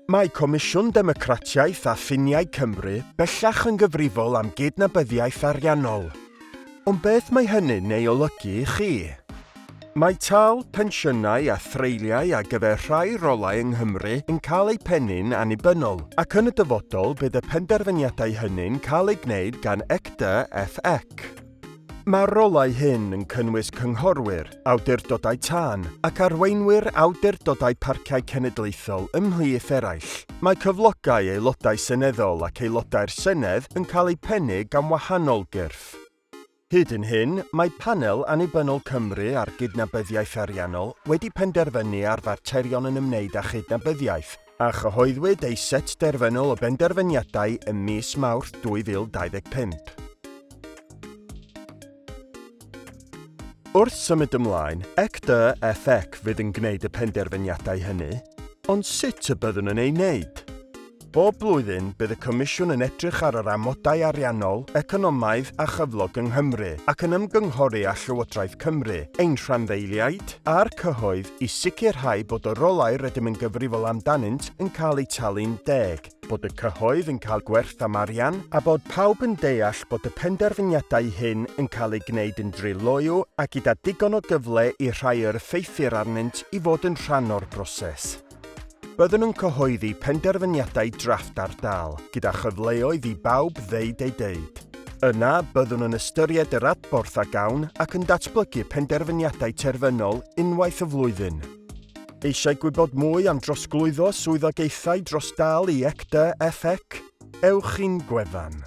Mae Comisiwn Democratiaeth a Ffiniau Cymru bellach yn gyfrifol am gydnabyddiaeth ariannol. Ond beth mae hynny'n ei olygu i chi? Mae tâl, pensiynau a threuliau ar gyfer rhai rolau yng Nghymru yn cael eu pennu'n annibynnol, ac yn y dyfodol bydd y penderfyniadau hynny'n cael eu gwneud gan ECDFEC. Mae'r rolau hyn yn cynnwys cynghorwyr, awdurdodau tân, ac arweinwyr awdurdodau parciau cenedlaethol ymhlith eraill. Mae cyflogau Aelodau Seneddol ac Aelodau'r Senedd yn cael eu pennu gan wahanol gyrff. Hyd yn hyn, mae Panel Annibynnol Cymru ar Gydnabyddiaeth Ariannol wedi penderfynu ar faterion yn ymwneud â chydnabyddiaeth, a chyhoeddwyd ei set derfynol o benderfyniadau ym mis Mawrth 2025. Wrth symud ymlaen, ECDFEC fydd yn gwneud y penderfyniadau hynny, ond sut y byddwn yn ei wneud? Bob blwyddyn, bydd y Comisiwn yn edrych ar yr amodau ariannol, economaidd a chyflog yng Nghymru ac yn ymgynghori â Llywodraeth Cymru, ein rhanddeiliaid, a'r cyhoedd i sicrhau bod y rolau rydym yn gyfrifol amdanynt yn cael eu talu'n deg, bod y cyhoedd yn cael gwerth am arian, a bod pawb yn deall bod y penderfyniadau hyn yn cael eu gwneud yn dryloyw a gyda digon o gyfle i'r rhai yr effeithir arnynt i fod yn rhan o'r broses. Byddwn yn cyhoeddi penderfyniadau drafft ar dâl, gyda chyfleoedd i bawb ddeud eu deud. Yna, byddwn yn ystyried yr adborth a gawn ac yn datblygu penderfyniadau terfynol unwaith y flwyddyn. Eisiau gwybod mwy am drosglwyddo swyddogaethau dros dâl i ECDA FEC? Ewch i'n gwefan.